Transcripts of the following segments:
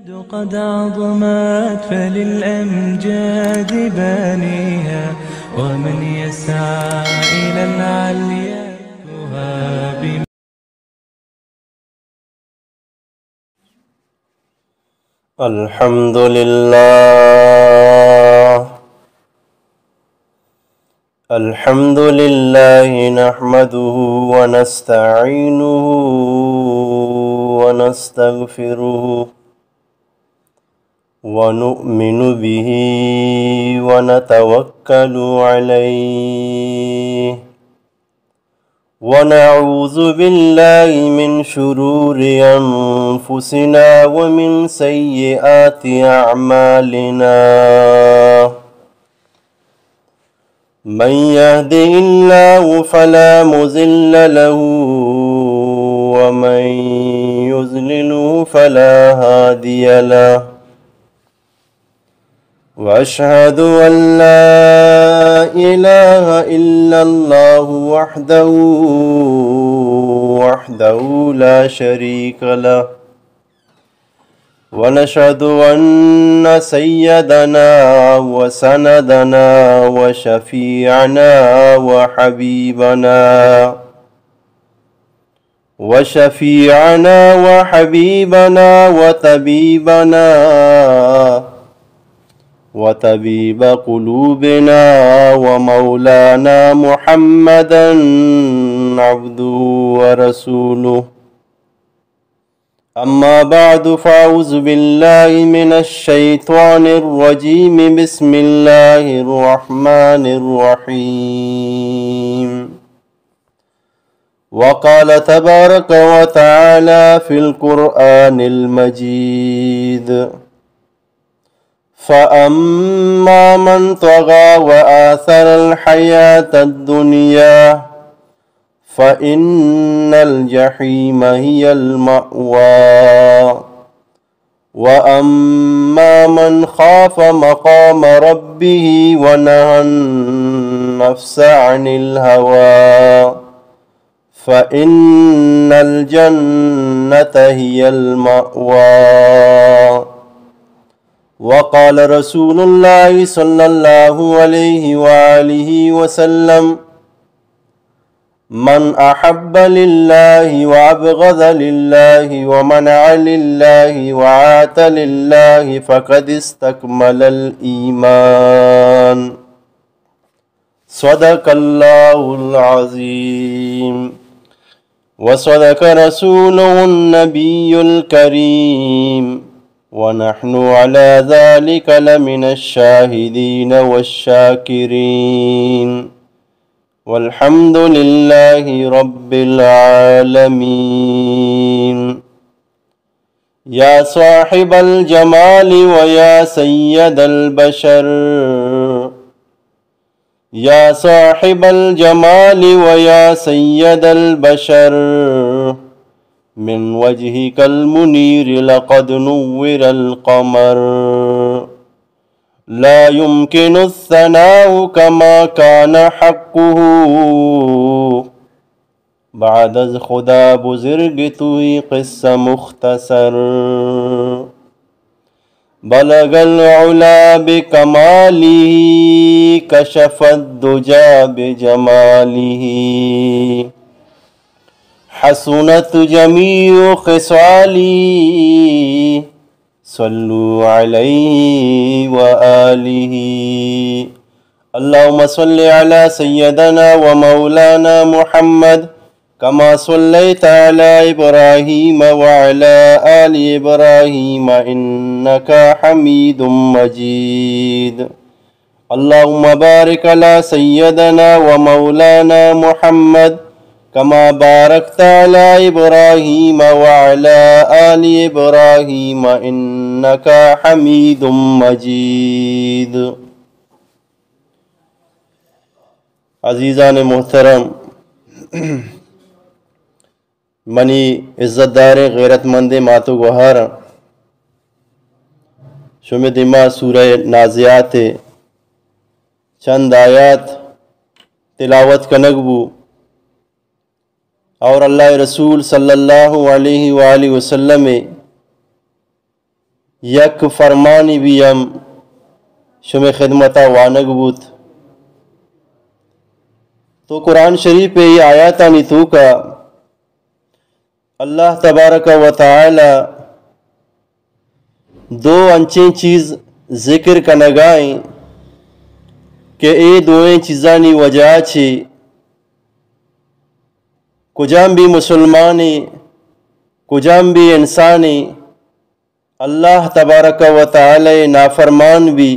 قد عظمت فللأمجاد بانيها، ومن يسعى إلى العليا يهاب. الحمد لله. الحمد لله نحمده ونستعينه ونستغفره ونؤمن به ونتوكل عليه ونعوذ بالله من شرور أنفسنا ومن سيئات أعمالنا. من يهده الله فلا مضل له ومن يضلله فلا هادي له. وأشهد أن لا إله إلا الله وحده، وحده لا شريك له. ونشهد أن سيدنا وسندنا وشفيعنا وحبيبنا وشفيعنا وحبيبنا وطبيبنا وطبيب قلوبنا ومولانا محمدا عبده ورسوله. أما بعد، فأعوذ بالله من الشيطان الرجيم. بسم الله الرحمن الرحيم. وقال تبارك وتعالى في القرآن المجيد: فأما من طغى وآثر الحياة الدنيا فإن الجحيم هي المأوى. وأما من خاف مقام ربه ونهى النفس عن الهوى فإن الجنة هي المأوى. وقال رسول الله صلى الله عليه وآله وسلم: من أحب لله وأبغض لله ومنع لله وأعطى لله فقد استكمل الإيمان. صدق الله العظيم وصدق رسوله النبي الكريم ونحن على ذلك لمن الشاهدين والشاكرين. والحمد لله رب العالمين. يا صاحب الجمال ويا سيد البشر، يا صاحب الجمال ويا سيد البشر، من وجهك المنير لقد نور القمر. لا يمكن الثناء كما كان حقه. بعد از خدا بزرگ توئی قصه مختصر. بلغ العلا بكماله، كشف الدجى بجماله، حسنت جميع خصاله. صلوا عليه وآله. اللهم صل على سيدنا ومولانا محمد كما صليت على إبراهيم وعلى آل إبراهيم إنك حميد مجيد. اللهم بارك على سيدنا ومولانا محمد كما باركت على إبراهيم وعلى آل إبراهيم إنك حميد مجيد. عزیزان محترم، منی عزت داریں غیرت مندیں مات و گوہاراں، شمے دیما سورہ نازعات ء چند آیات تلاوت کنگ بو اور اللہ رسول صلی اللہ علیہ وآلہ وسلم ء یک فرمانی بھی ہم شمے خدمتا وانگ بوت۔ تو قرآن شریف ءِ آیاتانی توکا اللہ تبارک و تعالی دو انچیں چیز ذکر کنگائیں کہ اے دوئیں چیزانی وجہ چی کجام بھی مسلمانی، کجام بھی انسانی اللہ تبارک و تعالی نافرمان بھی،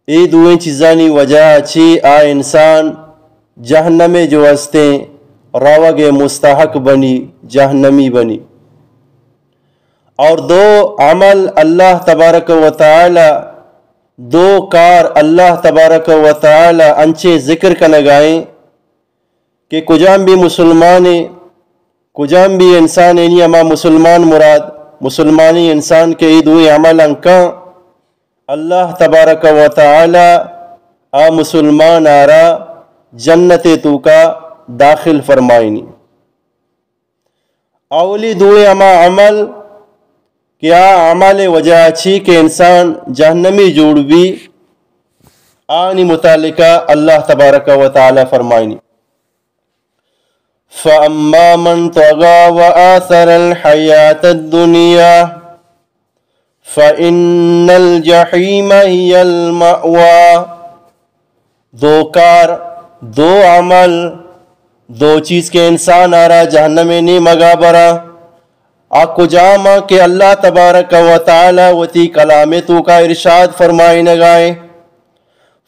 اے دوئیں چیزانی وجہ چی آ انسان جہنم جو ہستیں روگ مستحق بنی، جہنمی بنی۔ اور دو عمل اللہ تبارک و تعالی، دو کار اللہ تبارک و تعالی انچیں ذکر کنگائیں کہ کجام بھی مسلمانے، کجام بھی انسان، یعنی ہما مسلمان مراد مسلمانی انسان کہ اے دوئیں عمل انکاں، اللہ تبارک و تعالی آ مسلمان آرا جنت توکا داخل فرمائنی۔ اولی دوئیں ہما عمل کہ آ عمل وجہ چی کہ انسان جہنمی جوڑ بھی، آنی متعلقہ اللہ تبارک و تعالی فرمائنی، فَأَمَّا مَنْ طَغَى وَآثَرَ الْحَيَاةَ الدُّنْيَا فَإِنَّ الْجَحِيمَ هِيَ الْمَأْوَى۔ دو کار، دو عمل، دو چیز کہ انسان آرا جہنم نیمگا برا، آ کجام کہ اللہ تبارک و تعالی وتی کلام توکا ارشاد فرمائنگائیں،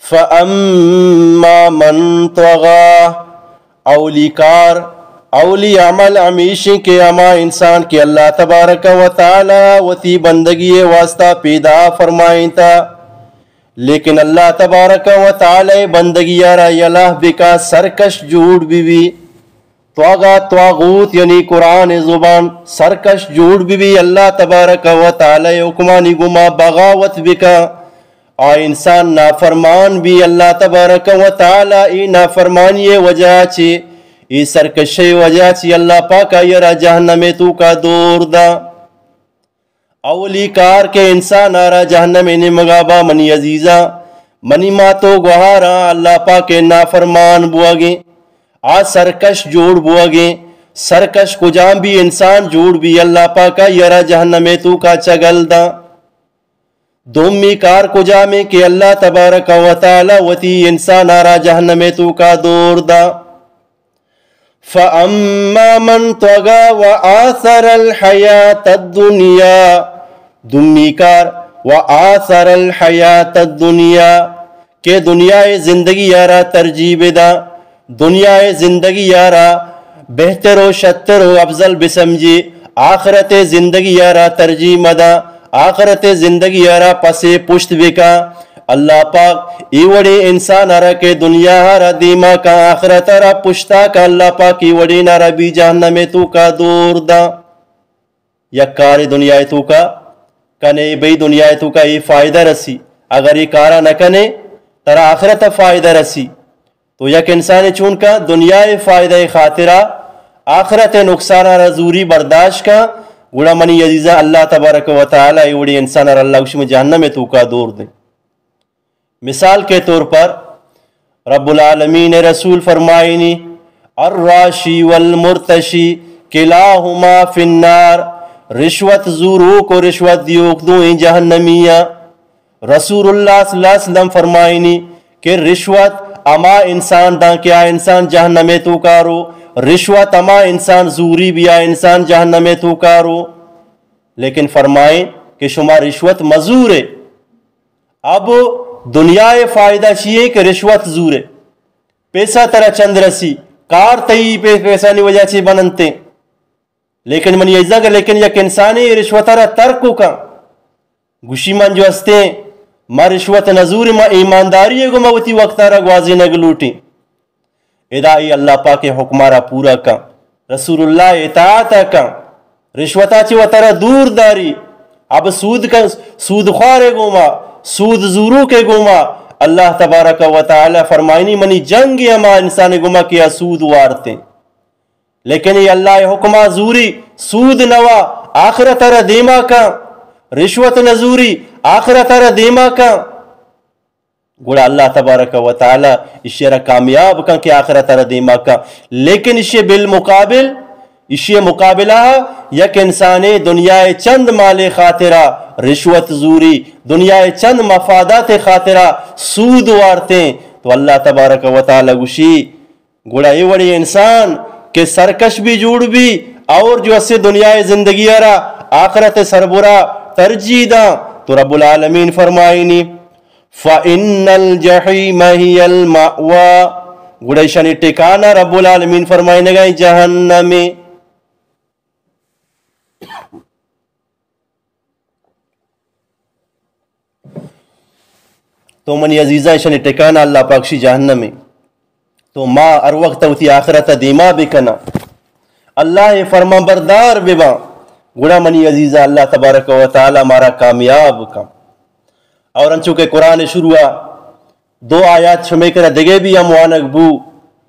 فَأَمَّا مَنْ طَغَى، اولی کار، اولی عمل ہمیشیں کہ ہما انسان کہ اللہ تبارک و تعالی وتی بندگی واسطہ پیدا فرمائنتا، لیکن اللہ تبارک و تعالی بندگی را یلہ بکا، سرکش جوڑ بی بی، طغى، طاغوت یعنی قرآن زبان، سرکش جوڑ بی بی، اللہ تبارک و تعالی حکمانی گما بغاوت بکا، آ انسان نافرمان بھی اللہ تبارک و تعالی ای نافرمانی وجہ چی، ای سرکشی وجہ چی اللہ پاک آئی را جہنم توکا دور دا۔ اولی کار کہ انسان آرا جہنم نیمگا با، منی عزیزاں، منی مات و گوہاراں، اللہ پاک نافرمان بوگیں، آ سرکش جوڑ بوگیں۔ سرکش کجام بھی انسان جوڑ بھی، اللہ پاک آئی را جہنم توکا چگل دا۔ دومی کار کجامیں کہ اللہ تبارک و تعالی وتی انسان آرا جہنم توکا دور دا۔ فَأَمَّا مَنْ طَغَى وَآثَرَ الْحَيَاةَ الدُّنْيَا۔ دومی کار، وَآثَرَ الْحَيَاةَ الدُّنْيَا، کہ دنیا زندگی آرا ترجیح بدا۔ دنیا زندگی آرا بہتر و شتر و افضل بسمجھی، آخرت زندگی آرا ترجیح مدا، آخرت زندگی آرا پسے پشت بکا۔ اللہ پاک ای وڑیں انسان آرا کہ دنیا آرا دیما کا، آخرت آرا پشتا کا، اللہ پاک ای وڑیں آرا بھی جہنم توکا دور دا۔ یک کار دنیا توکا کنے بھئی، دنیا توکا ای فائدہ رسی، اگر ای کارا نہ کنے ترا آخرت فائدہ رسی۔ تو یک انسان چون کا دنیا فائدہ خاطرا آخرت نقصان را زوری برداشت کا، گڑا منی عزیزاں اللہ تبارک و تعالی ای وڑی انسان را اللہ گوشی من جہنم توکا دور دیں۔ مثال کے طور پر رب العالمین رسول فرمائنی، الراشی والمرتشی کلاہما فی النار، رشوت زوروک و رشوت دیوک دوئیں جہنمیاں۔ رسول اللہ صلی اللہ علیہ وسلم فرمائنی کہ رشوت ہما انسان داں کہ آ انسان جہنم توکا رو، رشوت ہما انسان زوری بھی آ انسان جہنم توکا رو۔ لیکن فرمائیں کہ شما رشوت مزورے۔ اب دنیا فائدہ چیئے کہ رشوت زورے، پیسہ ترا چند رسی، کار تئی پہ پیسہ نی وجہ چی بننتے۔ لیکن منی عزیزاں کہ لیکن یک انسانے رشوت را ترک کن، گوشی من جو ہستیں، ما رشوت نزوریں، ما ایمانداری گو ما وتی وقت را گوازینگ لوٹیں۔ ادا ای اللہ پاک حکم را پورا کن، رسول اللہ اطاعت کن، رشوتا چی وترا دور داری۔ اب سود کن، سود خوار گوما، سود زورو کے گوما، اللہ تبارک و تعالی فرمائنی منی جنگ ہما انسان گوما کہ آ سود وارتیں۔ لیکن ای اللہ حکما زوری، سود نوا، آخرت را دیما کن، رشوت نزوری، آخرت ءَ را دیما کن، گڑا اللہ تبارک و تعالی ایشی ءَ را کامیاب کن کہ آخرت ءَ را دیما کن۔ لیکن ایشی بالمقابل، ایشی مقابلہ ءَ یک انسانے دنیا ءِ چند مالے خاطرا رشوت زوری، دنیا ءِ چند مفادات خاطرا سود وارتیں، تو اللہ تبارک و تعالی گوشی، گڑا اے وڑیں انسان کہ سرکش بھی جوڑ بھی اور جو اسے دنیا ءِ زندگی ءَ را آخرت ءِ سربرا ترجیح داں، تو رب العالمین فرمائنی، فَإِنَّ الْجَحِيمَ هِيَ الْمَأْوَى، گڑا ایشانی ٹھکانہ رب العالمین فرمائنگا جہنم۔ تو منی عزیزاں، ایشانی ٹھکانہ اللہ پاک شی جہنم ایں۔ تو ما ہر وقت وتی آخرت ءَ دیما بکناں، اللہ ءِ فرمان بردار بباں، گڑا منی عزیزاں اللہ تبارک و تعالی مارا کامیاب کن۔ اور انچو کہ قرآن شروع ءَ دو آیات شمے کرا دگہ بھی ہم وانگ بو،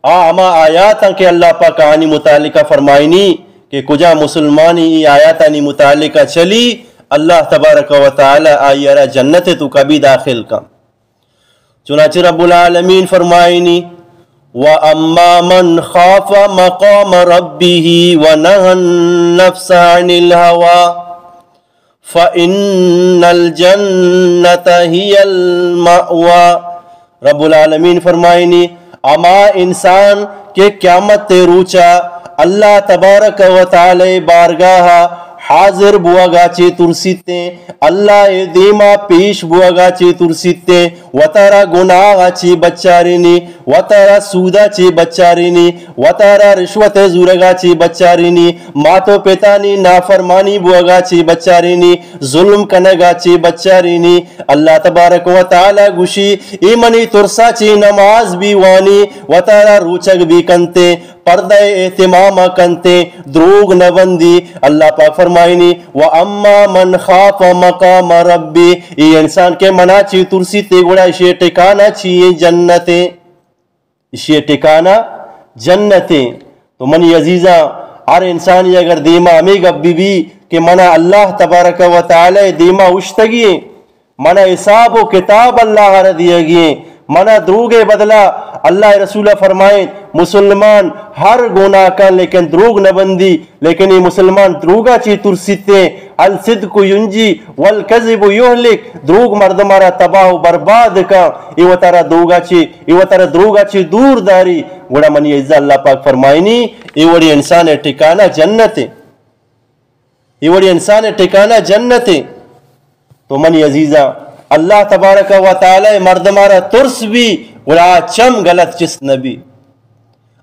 آ ہما آیات ہیں کہ اللہ پاک آنی متعلقہ فرمائنی کہ کجا مسلمانی ای آیاتانی متعلقہ چلی، اللہ تبارک و تعالی آئی را جنت تو کبھی داخل کن۔ چنانچہ رب العالمین فرمائنی، وَأَمَّا مَنْ خَافَ مَقَامَ رَبِّهِ وَنَهَى النَّفْسَ عَنِ الْهَوَى فَإِنَّ الْجَنَّةَ هِيَ الْمَأْوَى۔ رب العالمین فرمائنی، ہما انسان کہ قیامت ءِ روچا اللہ تبارک و تعالی بارگاہ حاضر بوگا چی ترسیتیں، اللہ ءِ دیما پیش بوگا چی ترسیتیں، وتارا گناہ چی بچارینی، وتارا سودا چی بچارینی، وتارا رشوت زورگا چی بچارینی، مات و پتانی نافرمانی بوگا چی بچارینی، ظلم کنگا چی بچارینی۔ اللہ تبارک و تعالی گوشی، ای منی ترسا چی نماز بھی وانی، وتارا روچگ بھی کنتے، پردہ اہتمام کنتے، دروگ نہ بندی۔ اللہ پاک فرمائنی، وَأَمَّا مَنْ خَافَ مَقَامَ رَبِّهِ، ای انسان کہ منا چی ترسیتے گڑا اشی ٹھکانہ چی جنتے۔ اشی ٹھکانہ جنت ایں۔ تو منی عزیزاں، ہر انسانی اگر دیما ہمے گپ بی بی کہ منا اللہ تبارک و تعالی دیما اوشتگی ایں، منا حساب و کتاب اللہ را دیگی ایں، منا دروگ بدلہ، اللہ رسول فرمائیں، مسلمان ہر گناہ کن لیکن دروگ نہ بندی، لیکن اے مسلمان دروگا چی ترسیتے، الصدق ینجی والکذب یہلک، دروگ مردما را تباہ و برباد کن، اے وتارا دروگا چی، اے وتارا دروگا چی دور داری۔ گڑا منی عزیزاں، اللہ پاک فرمائنی، اے وڑی انسان ٹھکانہ جنت ایں، اے وڑی انسان ٹھکانہ جنت ایں۔ تو منی عزیزاں، اللہ تبارک و تعالی مردما را ترس بی، گڑا چم غلط چست نہ بی۔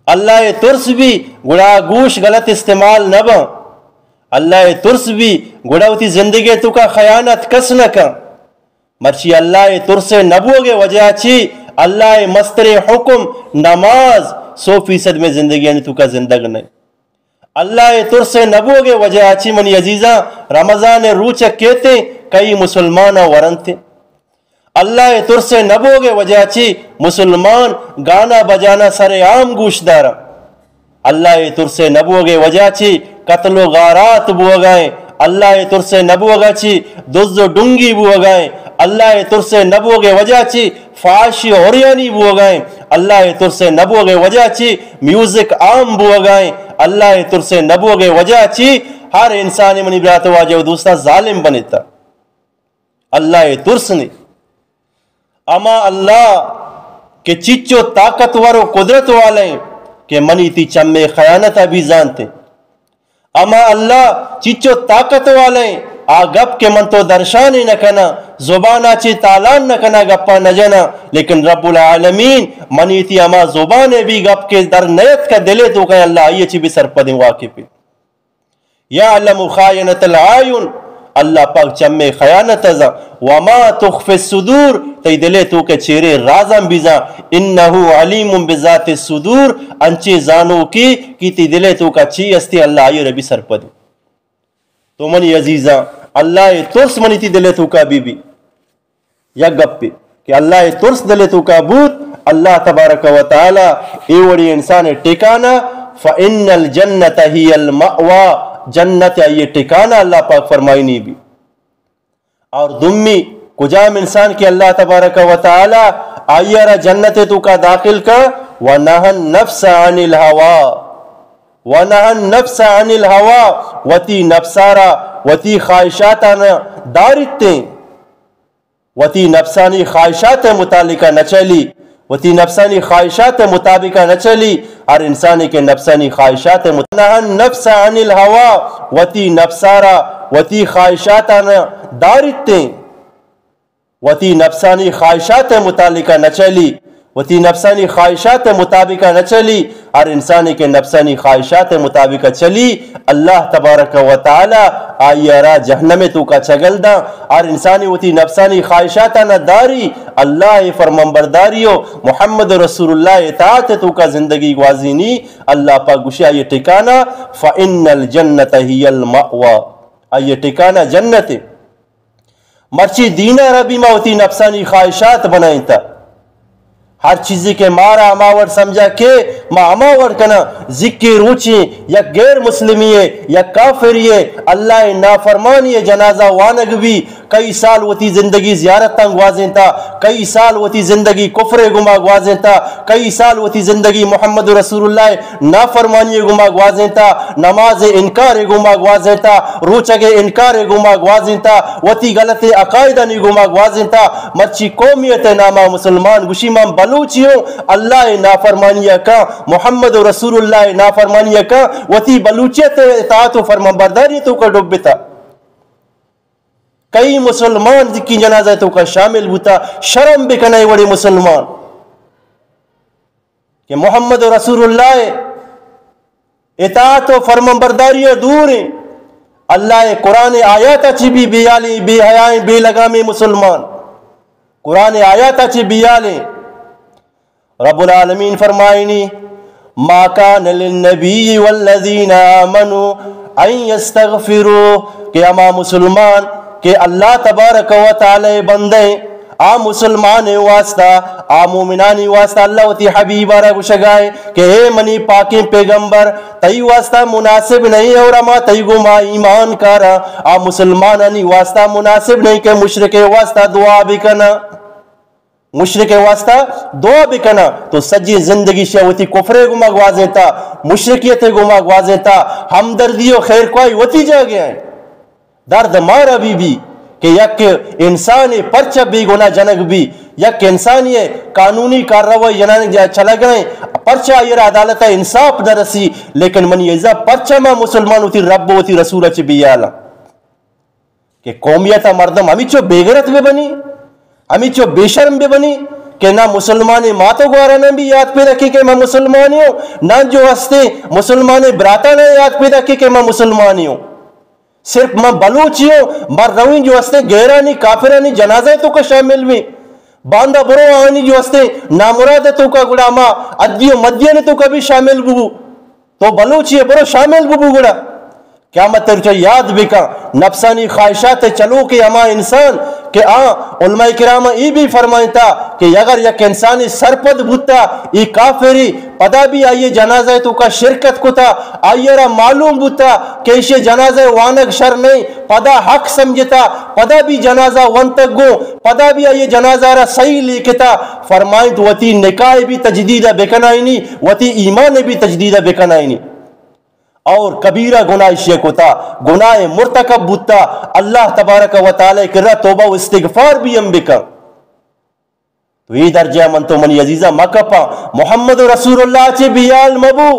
اللہ ترس بی، گڑا گوش غلط استعمال نہ باں۔ اللہ ترس بی، گڑا وتی زندگی توکا خیانت کس نہ کن۔ مرچی اللہ ترس نہ بوگے وجہ چی، اللہ مستریں حکم نماز سو فیصد میں زندگیانی توکا زندگ نہ۔ اللہ ترس نہ بوگے وجہ چی منی عزیزاں، رمضان روچ کیتے کئی مسلمان ورنتے۔ اللہ ترس نہ بوگے وجہ چی مسلمان گانا بجانا سر عام گوش دارا۔ اللہ ترس نہ بوگے وجہ چی قتل و غارات بوگائیں۔ اللہ ترس نہ بوگا چی دز و ڈنگی بوگائیں۔ اللہ ترس نہ بوگے وجہ چی فحاشی و عریانی بوگائیں۔ اللہ ترس نہ بوگے وجہ چی میوزک عام بوگائیں۔ اللہ ترس نہ بوگے وجہ چی ہر انسان منی برات واجہ و دوستا ظالم بنتا۔ اللہ ترس نی۔ اما اللہ کہ چچو طاقتور و قدرت والیں کہ منی تی چمے خیانت بھی زانتے۔ اما اللہ چچو طاقت والیں، آ گپ کہ من تو درشان نہ کنا، زبانا چی تالان نہ کنا، گپا نہ جنا، لیکن رب العالمین منی تی اما زبان بھی گپ کے در نیت کا دلے تو کہ اللہ آئیے چی بھی سرپدیں واقفی۔ یعلم خائنۃ الاعین، اللہ پاک چمے خیانت زان، وما تخفی الصدور، تئی دلے تو کہ چیرے رازاں بزان، انہ علیم بذات الصدور، انچے زانو کی کہ تئی دلے تو کا چی استی، اللہ آئی ربی سرپد۔ تو منی عزیزاں، اللہ ترس منی تی دلے تو کا بی بی۔ یک گپے کہ اللہ ء ترس دل ء توکا بوت، اللہ تبارک و تعالی اے وڑیں انسان ء ٹکانہ، فإن الجنة هي المأوى، جنت آئی ء ٹکانہ، اللہ پاک فرمائنی بی۔ اور دومی، کجام انسان کہ اللہ تبارک و تعالی آئی ءَ را جنت ءِ توکا داخل کا، ونهى النفس عن الهوى، ونهى النفس عن الهوى، وتی نفسارا، وتی خواہشاتانا داریتیں، وتی نفسانی خواہشات متعلقہ نہ چلی، وتی نفسانی خواہشات مطابقہ نہ چلی۔ ہر انسانی کہ نفسانی خواہشات مت-، نهى النفس عن الهوى، وتی نفسارا، وتی خواہشاتانا داریتیں، وتی نفسانی خواہشات متعلقہ نہ چلی، وتی نفسانی خواہشات مطابقہ نہ چلی۔ ہر انسانی کہ نفسانی خواہشات مطابقہ چلی، اللہ تبارک و تعالی آئی ءَ را جہنم ءِ توکا چگل داں۔ ہر انسانی وتی نفسانی خواہشاتانا داری، اللہ ءِ فرمانبرداری و محمد رسول اللہ ءِ اطاعت ءِ توکا زندگی گوازینی، اللہ پاک گوشی آئی ٹھکانہ، فإن الجنة هي المأوى، آئی ٹھکانہ جنت ءِ۔ مرچی دین ءَ را بھی ما وتی نفسانی خواہشات بنائینتا۔ ہر چیزے کہ مارا ہما وڑ سمجھا کہ ما ہما وڑ کناں، زکی روچیں یک غیر مسلمی ءِ، یک کافری ءِ، اللہ ءِ نافرمانی ءِ جنازہ وانگ بی، کئی سال وتی زندگی زیارتاں گوازینتا، کئی سال وتی زندگی کفر ءِ گوما گوازینتا، کئی سال وتی زندگی محمد رسول اللہ ءِ نافرمانی ءِ گوما گوازینتا، نماز ءِ انکار ءِ گوما گوازینتا، روچگ ءِ انکار ءِ گوما گوازینتا، وتی غلط عقائدانی گوما گوازینتا۔ مرچی قومیت ءِ ناما مسلمان گوشی من بلوچی ہوں، اللہ ءِ نافرمانی ءَ کاں، محمد رسول اللہ ءِ نافرمانی ءَ کاں، وتی بلوچیت ءِ اطاعت و فرمانبرداری ءِ توکا ڈبتا۔ کئی مسلمان زکی جنازہ ءِ توکا شامل بوتا؟ شرم بکن اے وڑیں مسلمان کہ محمد رسول اللہ ءِ اطاعت و فرمانبرداری ءَ دور ایں۔ اللہ ءِ قرآن ءِ آیات ءَ چی بھی بے حالیں، بے حیائیں، بے لگامیں مسلمان۔ قرآن ءِ آیات ءَ چی بے حالیں۔ رب العالمین فرمائنی، ما كان للنبي والذين آمنوا أن يستغفروا، کہ ہما مسلمان کہ اللہ تبارک و تعالی بندے، آ مسلمان واسطہ، آ مومنانی واسطہ اللہ وتی حبیب ءَ را گوشگائے کہ اے منی پاکیں پیغمبر، تئی واسطہ مناسب نہیں اور ہما تئی گوما ایمان کارا، آ مسلمانانی واسطہ مناسب نہیں کہ مشرک واسطہ دعا بکنا۔ مشرک ءِ واسطہ دعا بکناں، تو سجی زندگی شہ وتی کفر ءِ گوما گوازینتا، مشرکیت ءِ گوما گوازینتا، ہمدردی و خیرخواہی وتی جاگہ ءَ۔ درد مارا بی بی کہ یک انسانے پرچہ بے گناہ جنگ بی، یک انسانی ءِ قانونی کارروائی جنان چلگائیں، پرچہ آئی را عدالت ءَ انصاف نہ رسی، لیکن منی عزیزاں پرچہ ما مسلمان وتی رب و وتی رسول ءَ چہ بیالاں۔ کہ قومیت ءَ مردم ہمیچو بے غیرت بہ بنی، ہمیچو بے شرم بہ بنی کہ نہ مسلمانیں مات و گواراناں بھی یاد پیدا کی کہ من مسلمانی ہوں، نہ جو ہستے مسلمانیں براتاناں یاد پیدا کی کہ من مسلمانی ہوں۔ صرف من بلوچی ہوں، من رویں جو ہستے غیرانی کافرانی جنازہ ءِ توکا شامل بیں۔ باندا برو آنی جو ہستے نامراد ءِ توکا گڑا ما ادی و مدیان ءِ توکا بھی شامل ببو۔ تو بلوچی ءَ برو شامل ببو گڑا۔ قیامت ءِ روچ ءَ یاد بکن، نفسانی خواہشات ءِ چلوکیں ہما انسان کہ آ علماء کرام ءَ اے بھی فرمائینتا کہ اگر یک انسانے سرپد بوتا، اے کافرے، پدا بھی آئی ءِ جنازہ ءِ توکا شرکت کتا، آئی ءَ را معلوم بوتا کہ ایشی ءِ جنازہ ءِ وانگ شر نہیں، پدا حق سمجھتا، پدا بھی جنازہ ونتگ گوں، پدا بھی آئی ءِ جنازہ ءَ را صحیح لیکتا، فرمائینت وتی نکاح ءَ بھی تجدید ءَ بکنائینی، وتی ایمان ءَ بھی تجدید ءَ بکنائینی۔ اور کبیرہ گناہ ایشی ءَ کتا، گناہ مرتکب بوتا، اللہ تبارک و تعالی کرا توبہ و استغفار بھی ہم بکن۔ تو اے درجہ من تو منی عزیزاں مکپاں، محمد رسول اللہ چے بیال مبو،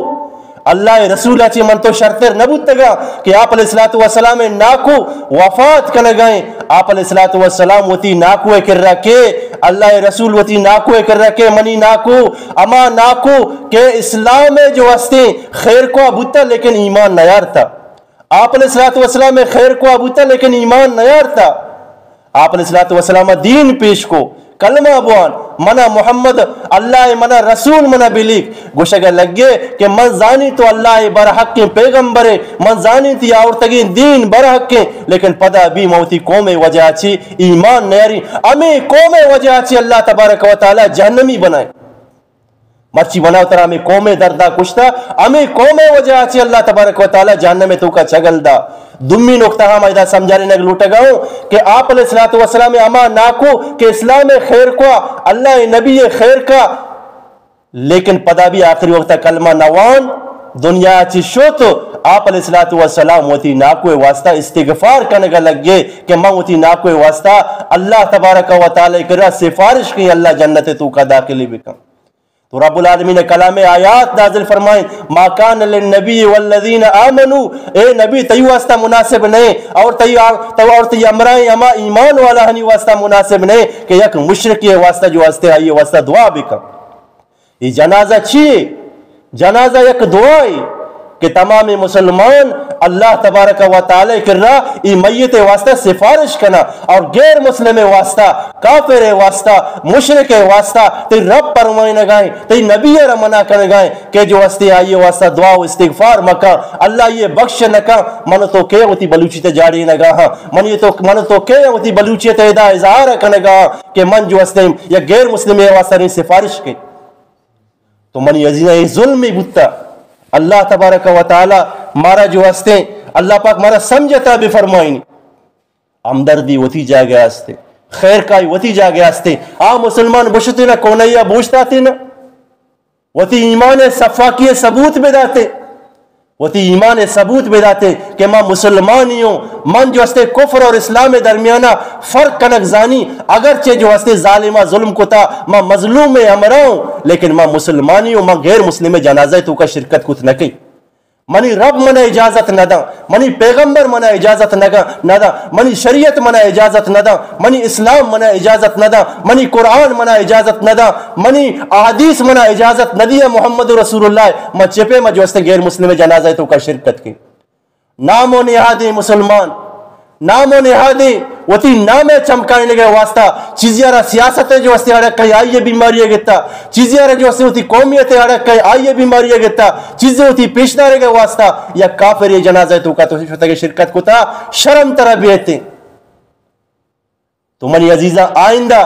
اللہ رسول چے من تو شرتر نبوتگا کہ آپ علیہ الصلوۃ والسلام ناکو وفات کنگائیں، آپ علیہ الصلوۃ والسلام وتی ناکو کرا کے، اللہ رسول وتی ناکو کرا کے، منی ناکو، اما ناکو کہ اسلام جو ہستیں خیر کو بوتا لیکن ایمان نیارتا۔ آپ علیہ الصلوۃ والسلام خیر کو بوتا لیکن ایمان نیارتا۔ آپ علیہ الصلوۃ والسلام دین پیش کو، کلمہ بوان، منا محمد اللہ منا رسول منا بلیک، گوشگا لگے کہ من زانی تو اللہ برحقیں پیغمبرے، من زانی تی آورتگیں دین برحقیں، لیکن پدا بھی موتی قوم وجہ چی ایمان نیاری، ہمیں قوم وجہ چی اللہ تبارک و تعالی جہنمی بنائے۔ مرچی منا و ترا ہمیں قوم دردا کشتا، ہمیں قوم وجہ چی اللہ تبارک و تعالی جہنم توکا چگل دا۔ دومی نقطہ ہم ادا سمجھارینگ لوٹگا ہوں کہ آپ علیہ الصلوۃ والسلام ہما ناکو کہ اسلام خیر کو، اللہ نبی خیر کا، لیکن پدا بھی آخری وقت کلمہ نوان دنیا چی شو تو آپ علیہ الصلوۃ والسلام وتی ناکو واسطہ استغفار کنگا لگے کہ من وتی ناکو واسطہ اللہ تبارک و تعالی کرا سفارش کی، اللہ جنت توکا داخلی بکن۔ تو رب العالمین کلام آیات نازل فرمائیں، ما کان للنبی والذین آمنوا، اے نبی تئی واسطہ مناسب نہیں اور تئی آ-، تو اور تئی امرائیں ہما ایمان والا ہنی واسطہ مناسب نہیں کہ یک مشرکی واسطہ جو ہستے آئی واسطہ دعا بکن۔ یہ جنازہ چی؟ جنازہ یک دعائے کہ تمام مسلمان اللہ تبارک و تعالی کرا ای میت واسطہ سفارش کنا اور غیر مسلم واسطہ، کافر واسطہ، مشرک واسطہ، تی رب پرمائنگائیں، تی نبی را منع کنگائیں کہ جو ہستے آئی واسطہ دعا و استغفار مکن، اللہ یہ بخش نکن۔ من تو کے وتی بلوچی تے جاڑی نگا ہاں، من یہ تو، من تو کے وتی بلوچی تے ادا اظہار کنگا ہاں کہ من جو ہستے یا غیر مسلم واسطہ نہیں سفارش کے۔ تو منی عزیزاں، اے ظلمے بوتا۔ اللہ تبارک و تعالی مارا جو ہستیں، اللہ پاک مارا سمجھتا بفرمائینی۔ ہمدردی وتی جاگہ ہستے، خیر کائی وتی جاگہ ہستے۔ آ مسلمان بشتے نا کونیا بوشتاتے نا، وتی ایمان صفاکی ثبوت بداتے۔ وتی ایمان ثبوت بداتے کہ ما مسلمانی ہوں، من جو استے کفر اور اسلام درمیانا فرق کنگ زانی، اگرچہ جو استے ظالما ظلم کتا، ما مظلوم ہمراہ ہوں، لیکن ما مسلمانی ہوں، ما غیر مسلم جنازہ توکا شرکت کت نہ کئی۔ منی رب منا اجازت نہ دا، منی پیغمبر منا اجازت نہ دا، نہ دا، منی شریعت منا اجازت نہ دا، منی اسلام منا اجازت نہ دا، منی قرآن منا اجازت نہ دا، منی احادیث منا اجازت نہ دیا محمد رسول اللہ۔ ما چپے ما جو استے غیر مسلم جنازہ توکا شرکت کئی۔ نام و نہادیں مسلمان، نام و نہادیں وتی نام چمکائینگ واسطہ چیزی را سیاست جو استے اڑک کئی آئی بیماری گتا، چیزی را جو استے وتی قومیت اڑک کئی آئی بیماری گتا، چیزی وتی پیشدارگ واسطہ یا کافر جنازہ توکا تو شتگ شرکت کتا، شرم ترا بیتے۔ تو منی عزیزاں، آئندہ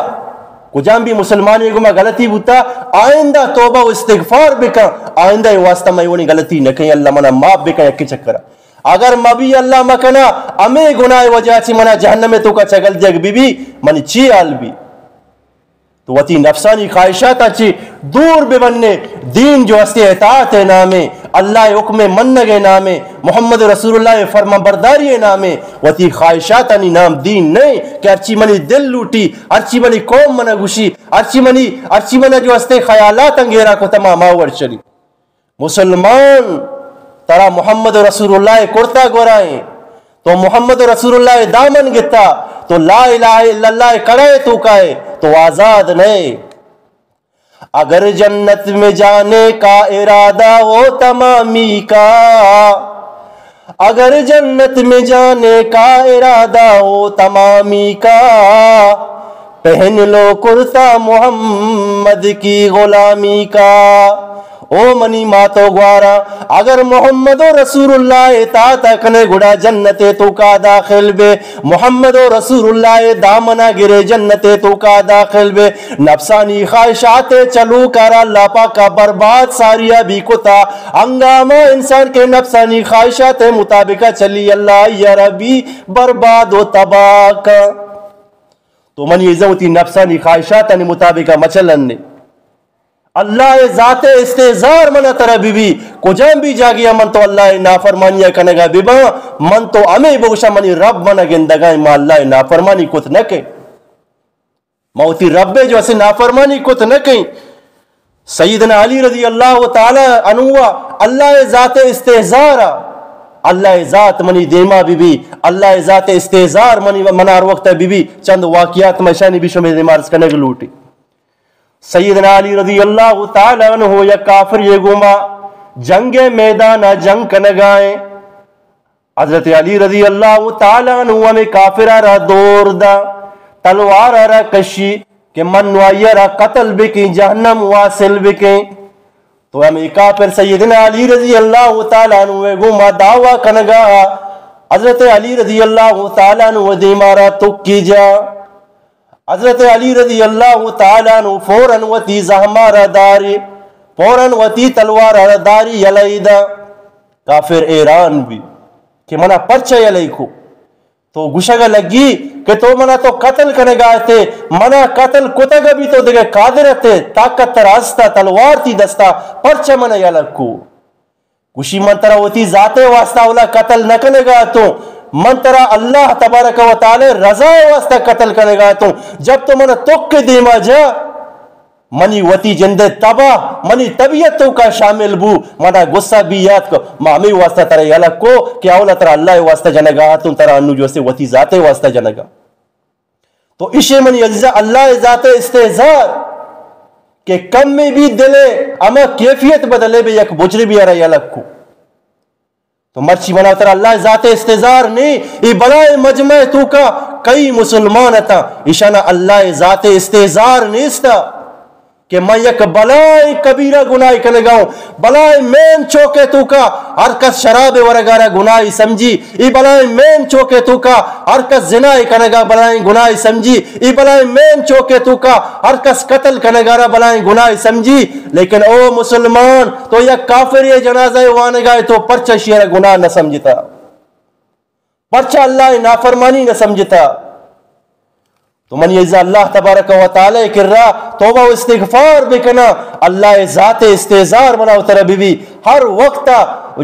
کجام بھی مسلمانی گما غلطی بوتا، آئندہ توبہ و استغفار بکن، آئندہ اے واسطہ میں ونی غلطی نہ کہیں، اللہ منا معاف بکن یک چکر۔ اگر مبی اللہ مکنا، ہمے گناہ وجہ چی منا جہنم توکا چگل دیگ بی بی، منی چی حال بی؟ تو وتی نفسانی خواہشاتاں چی دور ببنے، دین جو استے اطاعت نامے، اللہ حکم منگ نامے، محمد رسول اللہ فرمان برداری نامے، وتی خواہشاتانی نام دین نہیں کہ ہرچی منی دل لوٹی، ہرچی منی قوم منا گوشی، ہرچی منی، ہرچی منا جو استے خیالات انگیرا کو تمام آور چلی۔ مسلمان، ترا محمد رسول اللہ کرتا گورائیں، تو محمد رسول اللہ دامن گتا، تو لا الہ الا اللہ کڑے تو کائے، تو آزاد نہیں۔ اگر جنت میں جانے کا ارادہ ہو تمامی کا، اگر جنت میں جانے کا ارادہ ہو تمامی کا، پہن لو کرتا محمد کی غلامی کا۔ او منی مات و گوارا، اگر محمد و رسول اللہ اطاعت کنے گڑا جنت توکا داخل بے، محمد و رسول اللہ دامنا گرے جنت توکا داخل بے۔ نفسانی خواہشات چلو کارا اللہ پاکا برباد ساریا بھی کتا۔ ہنگامہ انسان کے نفسانی خواہشات مطابق چلی، اللہ یا ربی برباد و تباہ کا۔ تو منی عزت وتی نفسانی خواہشاتانی مطابق مچلن نے۔ اللہ ذات استحضار منا ترا بی بی، کجام بھی جاگیا من تو اللہ نافرمانی کنگا بباں، من تو ہمے بگوشاں منی رب منا گندگا، ما اللہ نافرمانی کت نہ کئیں۔ ما وتی رب جو اسے نافرمانی کت نہ کئیں۔ سیدنا علی رضی اللہ تعالی عنہ، اللہ ذات استحضار، اللہ ذات منی دیما بی بی، اللہ ذات استحضار منی، منا ہر وقت بی بی۔ چند واقعات مشانی بھی شمی دیما عرض کنگ لوٹی۔ سیدنا علی رضی اللہ تعالی عنہ یک کافر یہ گوما جنگ میدان جنگ کنگائیں۔ حضرت علی رضی اللہ تعالی عنہ ہمیں کافرہ را دور دا، تلوار را کشی کہ من نوائی را قتل بکیں، جہنم واصل بکیں۔ تو ہمیں کافر سیدنا علی رضی اللہ تعالی عنہ گوما دعویٰ کنگا، حضرت علی رضی اللہ تعالی عنہ دیما را تکی جا۔ حضرت علی رضی اللہ تعالی عنہ فوراً وتی زہما را داری، فوراً وتی تلوار ءَ داری یلہ ای دا۔ کافر حیران بی کہ منا پرچہ یلہ ای کو؟ تو گوشگ ءَ لگی کہ تو منا تو قتل کنگ ءَ اتے، منا قتل کتگ ءَ بی تو دگہ قادر اتے، طاقت ترا استا، تلوار تی دستا، پرچہ منا یلہ کو؟ گوشی من ترا وتی ذات ءِ واسطہ اولا قتل نہ کنگ ءَ اتوں، من ترا اللہ تبارک و تعالی رضا ءِ واسطہ قتل کنگ ءَ اتوں۔ جب تو منا تک دیما جا، منی وتی جند ءِ تباہ، منی طبیعت توکا شامل بو، منا غصہ بی یات کو، ما ہمے واسطہ ترا یلہ کو کہ اولا ترا اللہ ءِ واسطہ جنگا اتوں، ترا انو جو استے وتی ذات ءِ واسطہ جنگا۔ تو اشے منی عزیزاں اللہ ءِ ذات ءِ استحضار کہ کمے بی دل ءِ ہما کیفیت بدلے بے، یک مجرمے ءَ را یلہ کو۔ تو مرچی منا ترا اللہ ءِ ذات ءِ استحضار نے، اے بلائیں مجمع ءِ توکا کئی مسلمان اتاں، ایشانا اللہ ءِ ذات ءِ استحضار نیستا کہ من یک بلائیں کبیرہ گناہ کنگا اوں، بلائیں مین چوک ءِ توکا ہر کس شراب ورگا را گناہ سمجھی، اے بلائیں مین چوک ءِ توکا ہر کس زنا کنگا بلائیں گناہ سمجھی، اے بلائیں مین چوک ءِ توکا ہر کس قتل کنگا را بلائیں گناہ سمجھی۔ لیکن او مسلمان، تو یک کافر ءِ جنازہ ءِ وانگا ئے، تو پرچہ اشی ءَ را گناہ نہ سمجھتا؟ پرچہ اللہ ءِ نافرمانی نہ سمجھتا؟ تو منی عزیزاں، اللہ تبارک و تعالی ءِ کرا توبہ و استغفار بکنا، اللہ ءِ ذات ءِ استحضار منا و ترا بی بی۔ ہر وقت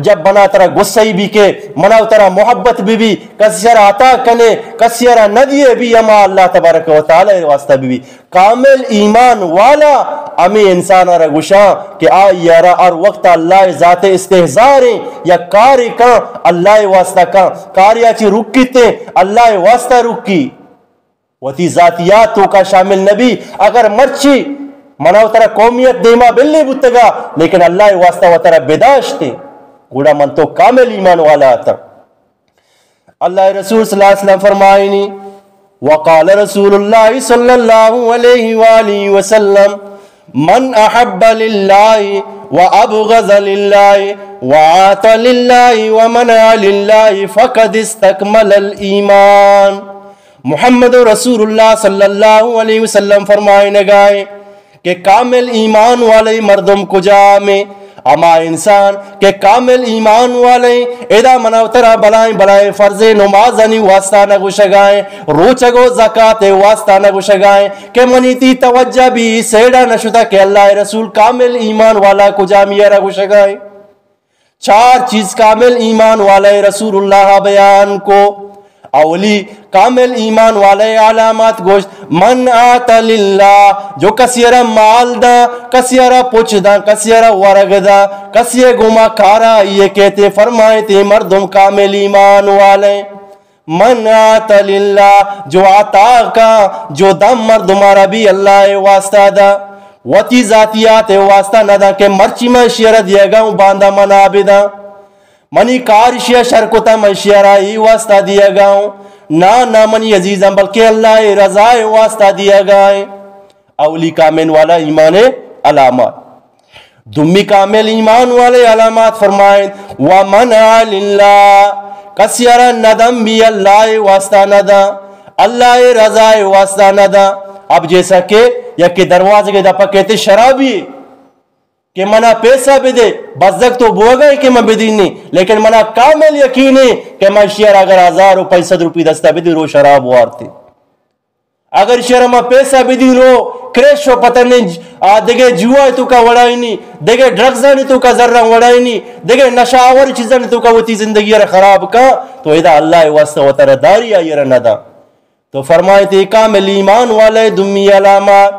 جب منا ترا غصہ ای بی کہ منا و ترا محبت بی بی، کسی ءَ را عطا کنے، کسی ءَ را نہ دیے بی، ہما اللہ تبارک و تعالی ءِ واسطہ بی بی۔ کامل ایمان والا ہمے انسان ءَ را گوشاں کہ آئی ءَ را ہر وقت اللہ ءِ ذات ءِ استحضار ایں، یک کارے کن اللہ ءِ واسطہ کن، کارے ءَ چی رکیت ایں اللہ ءِ واسطہ رکی، وتی ذاتیات توکا شامل نہ بی۔ اگر مرچی منا و ترا قومیت دیما بلے بوتگا، لیکن اللہ ءِ واسطہ و ترا بداشت ایں، گڑا من تو کامل ایمان والا اتاں۔ اللہ ءِ رسول صلی اللہ علیہ وسلم فرمائنی، وقال رسول اللہ صلی اللہ علیہ وآلہ وسلم، من احب للہ وابغض للہ واعطى للہ ومنع للہ فقد استکمل الایمان۔ محمد رسول اللہ صلی اللہ علیہ وسلم فرمائنگائیں، کہ کامل ایمان والے مردم کجام ایں؟ ہما انسان کہ کامل ایمان والے، ادا منا و ترا بلائیں بلائیں فرض نمازانی واسطہ نہ گوشگائیں، روچگ و زکات واسطہ نہ گوشگائیں، کہ منی تی توجہ بی سیڑا نہ شتا کہ اللہ ءِ رسول کامل ایمان والا کجامی ءَ را گوشگائیں۔ چار چیز کامل ایمان والا ءِ رسول اللہ بیان کو۔ اولی کامل ایمان والا ءِ علامات گوشت، من اعطى للہ، جو کسی ءَ را مال دا، کسی ءَ را پچ دا، کسی ءَ را ورگ دا، کسی ءِ گوما کارا آئی ءَ کیت، فرمائیت، اے مردم کامل ایمان والے۔ من اعطى للہ، جو عطا کا، جو دم مردم ءَ را بی اللہ ءِ واسطہ دا، وتی ذاتیات ءِ واسطہ نہ دا کہ مرچی من اشی ءَ را دیگا اوں، باندا منا بداں، منی کار اشی ءَ شر کتا، من اشی ءَ را اے واسطہ دیگا اوں۔ نا، نا منی عزیزاں، بلکہ اللہ ءِ رضا ءِ واسطہ دیگا ایں۔ اولی کامل والا ایمان ءِ علامات۔ دومی کامل ایمان والے علامات فرمائیں، ومنع للہ، کسی ءَ را ندم بی اللہ ءِ واسطہ ندا، اللہ ءِ رضا ءِ واسطہ ندا۔ اب جیسا کہ یکے دروازگ ءِ دپا کیت شرابی کہ منا پیسہ بدے، بزگ تو بوگا ئے کہ من بدینی، لیکن منا کامل یقین ایں کہ من اشی ءَ را اگر ہزار و پنچ سد روپی دستا بدی رو شراب وارتی۔ اگر اشی ءَ را ما پیسہ بدی رو کریش و پتہ نہ آ دگہ جوا ءِ توکا وڑائینی، دگہ ڈرگزانی توکا زراں وڑائینی، دگہ نشہ آور چیزانی توکا وتی زندگی ءَ را خراب کن، تو ادا اللہ ءِ واسطہ وترا داری، آئی ءَ را ندا۔ تو فرمائیت، اے کامل ایمان والے دومی علامات،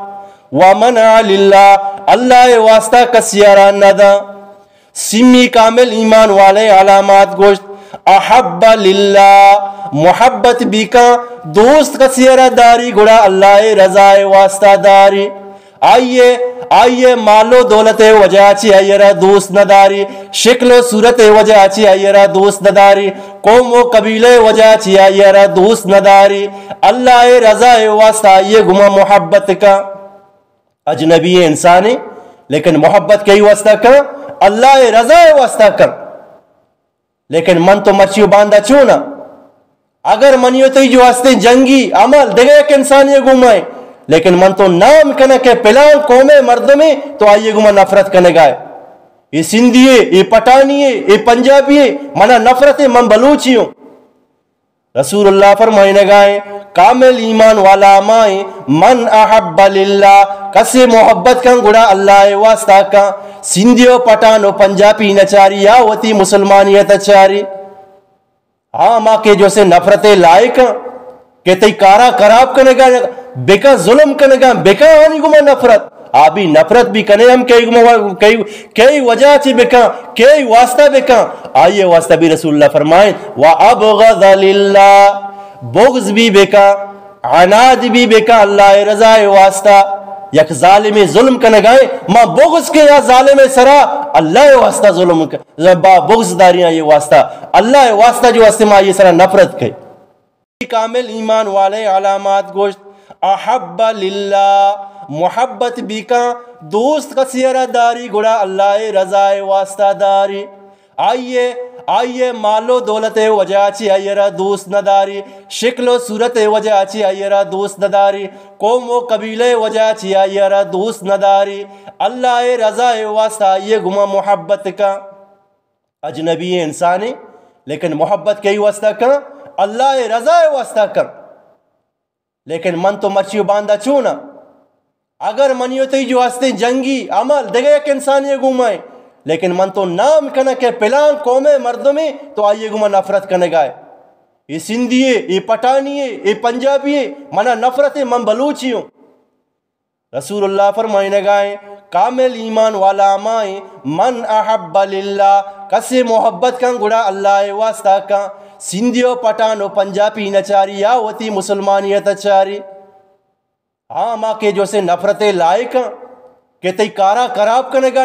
ومنع للہ، اللہ ءِ واسطہ کسی ءَ را ندا۔ سیمی کامل ایمان والے علامات گوشت، احب للہ، محبت بیکاں، دوست کسی ءَ را داری، گڑا اللہ ءِ رضا ءِ واسطہ داری۔ آئی ءِ، آئی ءِ مال و دولت ءِ وجہ چی آئی ءَ را دوست نداری، شکل و صورت ءِ وجہ چی آئی ءَ را دوست نداری، قوم و قبیلہ ءِ وجہ چی آئی ءَ را دوست نداری، اللہ ءِ رضا ءِ واسطہ آئی ءِ گما محبت کا۔ اجنبی انسانے، لیکن محبت کئی واسطہ کن؟ اللہ ءِ رضا ءِ واسطہ کن۔ لیکن من تو مرچی و باندا چونا؟ اگر منی و تئی جو ہستیں جنگی عمل دگہ یک انسانی گوما ایں، لیکن من تو نام کناں کہ پلان قوم ءِ مردمے، تو آئی ءِ گوما نفرت کنگائے۔ اے سندھی ئے، اے پٹھانی ئے، اے پنجابی ئے، منا نفرت ئے، من بلوچی اوں۔ رسول اللہ فرمائنگائیں، کامل ایمان والا ہمائیں، من احب للہ، کسے محبت کن گڑا اللہ ءِ واسطہ کن۔ سندھی و پٹھان و پنجابی نچاری یا وتی مسلمانیت چاری۔ ہاں، ہما کہ جو سے نفرت لائق ہیں کہ تئی کارا خراب کنگا بکن، ظلم کنگا بکن، آنی گما نفرت۔ آ بھی نفرت بھی کنے ہم کئی گما، کئی، کئی وجہ چی بکن، کئی واسطہ بکن، آئیے واسطہ بھی رسول اللہ فرمائیں، وَأَبْغَضَ لِلَّهِ، بغض بھی بکن، عناد بھی بکن اللہ رضا واسطہ۔ یک ظالم ظلم کنگائیں، ما بغض کے یا ظالم سرا اللہ واسطہ ظلم کن۔ با بغض داریاں یہ واسطہ، اللہ واسطہ جو ہستے ما یہ سرا نفرت کئے۔ کامل ایمان والے علامات گوشت، احب للہ، محبت بیکاں، دوست کسی را داری گڑا اللہ رضا واسطہ داری۔ آئیے، آئیے مال و دولت وجہ چی آئی را دوست نداری، شکل و صورت وجہ چی آئی را دوست نداری، قوم و قبیلہ وجہ چی آئی را دوست نداری، اللہ رضا واسطہ آئیے گما محبت کا۔ اجنبی انسانے، لیکن محبت کئی واسطہ کن؟ اللہ رضا واسطہ کن۔ لیکن من تو مرچی و باندا چونا؟ اگر منی و تئی جو ہستیں جنگی عمل دگہ یک انسانی گوما ہے، لیکن من تو نام کناں کہ پلان قوم مردمے، تو آئیے گوما نفرت کنگائے۔ اے سندھی ہے، اے پٹھانی ہے، اے پنجابی ہے، منا نفرت ہے، من بلوچی ہوں۔ رسول اللہ فرمائنگائیں، کامل ایمان والا ہمائیں، من احب للہ، کسے محبت کن گڑا اللہ واسطہ کن، سندھی و پٹھان و پنجابی نچاری یا وتی مسلمانیت چاری۔ ہاں، ما کہ جو سے نفرت لائق ہیں کہ تئی کارا خراب کنگا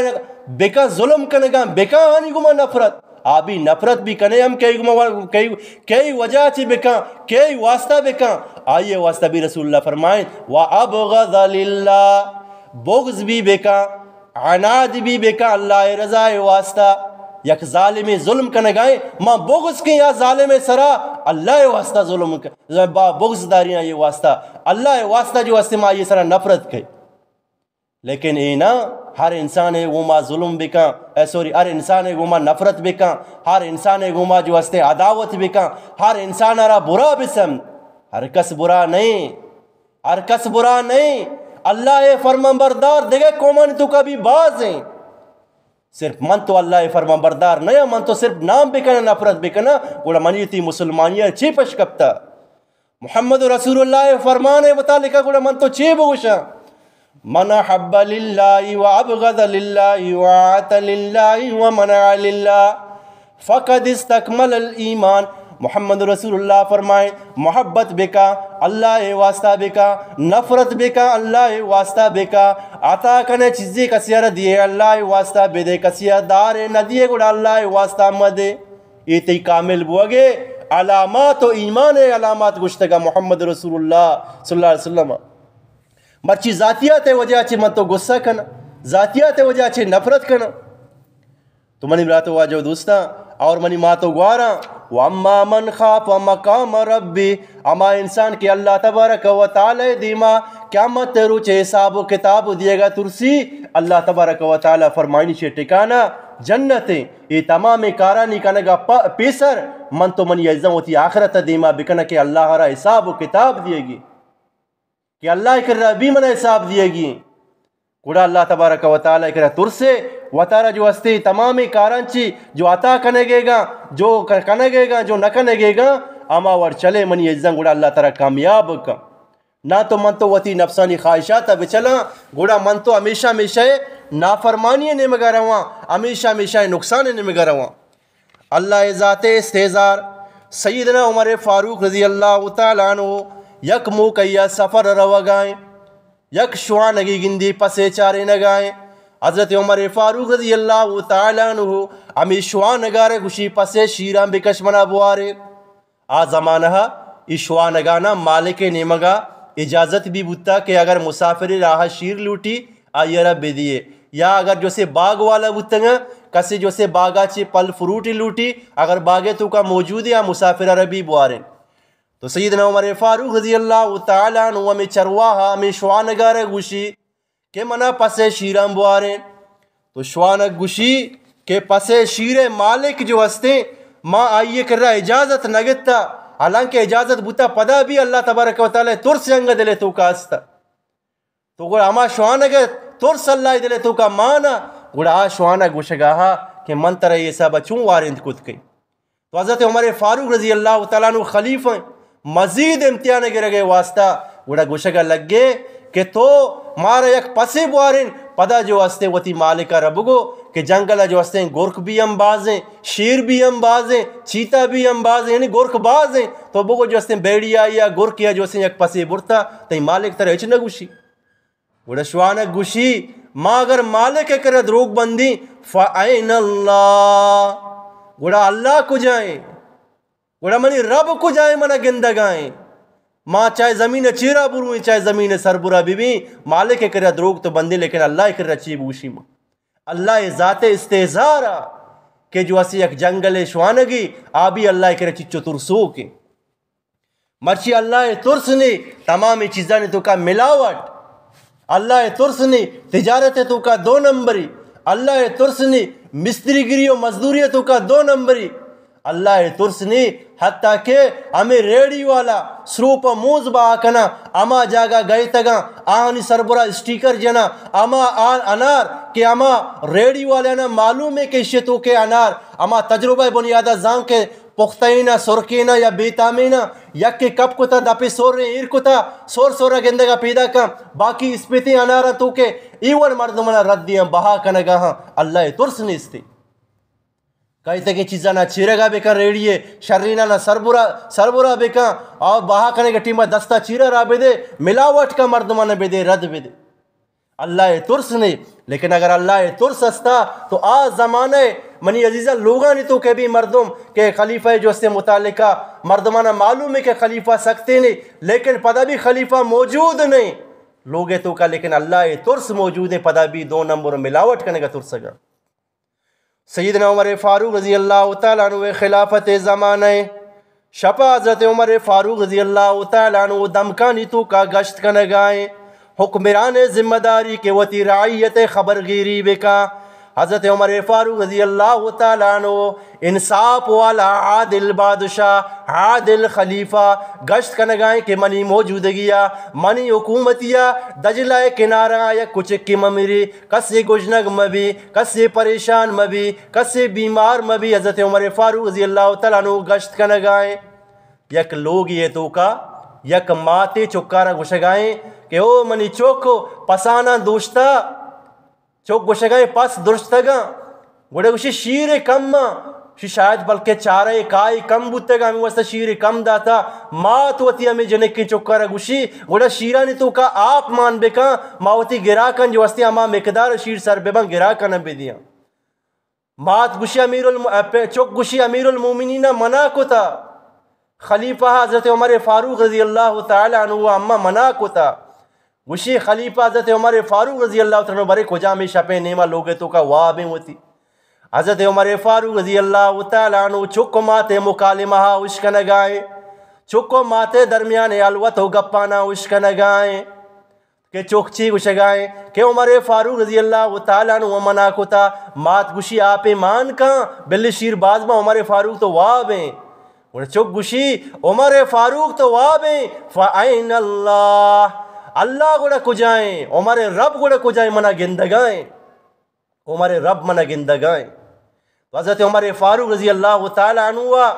بکن، ظلم کنگا بکن، آنی گما نفرت۔ آ بھی نفرت بھی کنے ہم کئی گما، کئی، کئی وجہ چی بکن، کئی واسطہ بکن، آئیے واسطہ بھی رسول اللہ فرمائیں، وَأَبْغَضَ لِلَّهِ، بغض بھی بکن، عناد بھی بکن اللہ رضا واسطہ۔ یک ظالم ظلم کنگائیں، ما بغض کے یا ظالم سرا اللہ واسطہ ظلم کن، با بغض داریاں یہ واسطہ، اللہ واسطہ جو ہستے ما یہ سرا نفرت کئے۔ لیکن اے نہ ہر انسان ء گوما ظلم بکن، اے سوری، ہر انسان ء گوما نفرت بکن، ہر انسان ء گوما جو ہستے عداوت بکن، ہر انسان ء را برا بسم۔ ہر کس برا نہیں، ہر کس برا نہیں۔ اللہ ء فرمان بردار دگہ قومانی تو کبھی باز ہیں۔ صرف من تو اللہ ء فرمان بردار نہ، من تو صرف نام بکنہ، نفرت بکنہ، گڑا منی تی مسلمانی ء چی پش کپتا؟ محمد رسول اللہ ء فرمان ء متعلق گڑا من تو چے بگوشاں؟ من احب للہ و ابغض للہ و اعطى للہ و منع للہ فقد استکمل الایمان۔ محمد رسول اللہ فرمائیں، محبت بکا اللہ ء واسطہ بکا، نفرت بکا اللہ ء واسطہ بکا، عطا کنے چیزے کسی ء را دیے اللہ ء واسطہ بدے، کسی ء دارے نہ دیے گڑا اللہ ء واسطہ مدے۔ اے تئی کامل بوگے علامات و ایمان ء علامات گوشتگا محمد رسول اللہ صلی اللہ علیہ وسلم۔ مرچی ذاتیات ء وجہ چہ من تو غصہ کناں، ذاتیات ء وجہ چہ نفرت کناں۔ تو منی برات و واجہ و دوستاں اور منی مات و گواراں، و اما من خاف مقام ربی، ہما انسان کہ اللہ تبارک و تعالی دیما قیامت روچ حساب و کتاب دیگا ترسی، اللہ تبارک و تعالی فرمائنی چے ٹکانہ جنت۔ اے تمام کارانی کنگا پ-، پیسر من تو منی عزیزاں وتی آخرت دیما بکنہ کہ اللہ را حساب و کتاب دیگی، کہ اللہ کرا بھی منا حساب دیگی۔ گڑا اللہ تبارک و تعالی کرا ترسے، وتارا جو ہستے تمام کاران چی جو عطا کنگے گا، جو ک-، کنگے گا، جو نہ کنگے گا، ہما وڑ چلے منی عزیزاں، گڑا اللہ ترا کامیاب کن۔ نہ تو من تو وتی نفسانی خواہشات بچلاں، گڑا من تو ہمیشہ ہمیشہ نافرمانی نیمگا رواں، ہمیشہ ہمیشہ نقصان نیمگا رواں۔ اللہ ء ذات ء استحضار۔ سیدنا عمر فاروق رضی اللہ تعالی عنہ یک موقع ء سفر ء روگائیں، یک شوانگی گندی پسے چارینگائیں۔ حضرت عمر فاروق رضی اللہ تعالی عنہ ہمیں شوانگار گوشی، پسے شیران بکش منا بوارے۔ آ زمانہ ء اے شوانگانا مالک ء نیمگا اجازت بھی بوتا کہ اگر مسافر راہ شیر لوٹی، آئی ء را بدیے، یا اگر جو سے باغ والا بوتگا، کسے جو سے باغا چی پھل فروٹ لوٹی، اگر باغ ء توکا موجود ہے، آ مسافر ء را بھی بواریں۔ تو سیدنا عمر فاروق رضی اللہ تعالی عنہ ہمے چرواہا، ہمے شوانگارا گوشی کہ منا پسے شیران بوارین۔ تو شوانگ گوشی کہ پسے شیرے مالک جو ہستیں، ما آئیے کرا اجازت نگتا، حالانکہ اجازت بوتا پدا بھی اللہ تبارک و تعالی ترس انگا دلے توکا ہستا۔ تو گڑا ہما شوانگ ء ترس اللہ ء دل ء توکا مانا، گڑا آ شوانگ گوشگا ہا کہ من ترا اے حساب ء چون وارند کت کئی؟ تو حضرت عمر فاروق رضی اللہ تعالی عنہ خلیفہ ہیں، مزید امتحان گرگ ء واسطہ گڑا گوشگا لگے کہ تو مارا یک پسے بوارین، پدا جو ہستے وتی مالک ء ربگو کہ جنگل ء جو ہستیں گرک بھی ہم بازیں، شیر بھی ہم بازیں، چیتا بھی ہم بازیں، یعنی گرک بازیں، تو بگو جو ہستیں بیڑی آئی یا گرک یا جو ہستیں یک پسے برتا، تئی مالک ترا ہچ نہ گوشی۔ گڑا شوانگ گوشی، ما اگر مالک ء کرا دروگ بندیں، فَأَيْنَ اللَّهُ؟ گڑا اللہ کجائیں؟ گڑا منی رب کجائیں منا گندگائیں؟ ما چاہے زمین ء چیرا برویں، چاہے زمین ء سربرا ببیں، مالک ء کرا دروگ تو بندیں، لیکن اللہ ء کرا چی بگوشیں ما؟ اللہ ء ذات استحضار ء کہ جو اسے یک جنگل ء شوانگی، آ بھی اللہ ء کرا چچو ترسوکیں۔ مرچی اللہ ء ترس نے، تمام چیزانی توکا ملاوٹ۔ اللہ ء ترس نے، تجارت ء توکا دو نمبری۔ اللہ ء ترس نے، مستری گری و مزدوری ء توکا دو نمبری۔ اللہ ء ترس نے، حتیٰ کہ ہمیں ریڑی والا سروپ ء موز بہا کنا، ہما جاگہ گئے تگاں، آہانی سربرا اسٹیکر جنا، ہما آ-، انار کہ ہما ریڑی والا نا معلوم ہے کہ اشی توکے انار، ہما تجربہ بنیادہ زان کہ پختئینا، سرکینا یا بے تامینا، یکے کپ کتا، دپے سوریں ایر کتا، سور سورا گندگا پیدا کن، باقی اسپیتیں اناراں توکے ایوڑ مردمانا رد دیاں، بہا کنگا ہاں، اللہ ء ترس نیستی۔ کئیتگیں چیزانا چیرگا بکن، ریڑی ء شرینا نا سربرا، سربرا بکن، او بہا کنگا ٹیما دستا چیرا را بدے، ملاوٹ کا مردمانا بدے، رد بدے۔ اللہ ء ترس نے، لیکن اگر اللہ ء ترس استا تو آ زمانہ ء منی عزیزاں لوگانی توکے بھی مردم کہ خلیفہ جو استے متعلقہ مردمانا معلوم ہے کہ خلیفہ سکتے نے، لیکن پدا بھی خلیفہ موجود نہیں لوگ ء توکا، لیکن اللہ ء ترس موجود ہے، پدا بھی دو نمبر ملاوٹ کنگا ترسگا۔ سیدنا عمر فاروق رضی اللہ تعالی عنہ خلافت زمانہ شپا حضرت عمر فاروق رضی اللہ تعالی عنہ دمکانی توکا گشت کنگائیں، حکمران ذمہ داری کہ وتی رعیت خبرگیری بکا۔ حضرت عمر فاروق رضی اللہ تعالی عنہ انصاف والا عادل بادشاہ، عادل خلیفہ گشت کنگائیں کہ منی موجودگیا، منی حکومتیا دجلہ کنارا یک کچکی ممری، کسے گژنگ مبی، کسے پریشان مبی، کسے بیمار مبی۔ حضرت عمر فاروق رضی اللہ تعالی عنہ گشت کنگائیں۔ یک لوگی ء توکا یک ماتے چکارا گوشگائیں کہ او منی چک، پساناں دوشتا۔ چک گوشگائیں پس درشتگاں۔ گڑا گوشی شیر کم آں۔ شی شاید بلکہ چارہ کائی کم بوتگاں، ہمے واسطہ شیر کم داتا۔ مات وتی ہمے جنکیں چکارا گوشی گڑا شیرانی توکا آپ مان بکن، ما وتی گراکاں جو ہستی ہما مقدار شیر سر ببن گراکاں بدیاں۔ مات گوشی امیر الم-، پ-، چک گوشی امیر المومنین منع کتا۔ خلیفہ حضرت عمر فاروق رضی اللہ تعالی عنہ اما منع کتا۔ گوشی خلیفہ حضرت عمر فاروق رضی اللہ تعالی عنہ برے کجام شپے نیما لوگے توکا وابیں وتی۔ حضرت عمر فاروق رضی اللہ تعالی عنہ چک و ماتے مکالمہ ہا اشکنگائیں۔ چک و ماتے درمیان الوت و گپانا اشکنگائیں۔ کہ چک چی گوشگائیں کہ عمر فاروق رضی اللہ تعالی عنہ منع کتا۔ مات گوشی آپے مان کن، بلے شیر باز با، عمر فاروق تو وابیں۔ گڑا چک گوشی عمر فاروق تو وابیں، فَأَيْنَ اللَّهُ؟ اللہ گڑا کجائیں؟ عمر رب گڑا کجائیں؟ منا گندگائیں۔ عمر رب منا گندگائیں۔ تو حضرت عمر فاروق رضی اللہ تعالی عنہ ء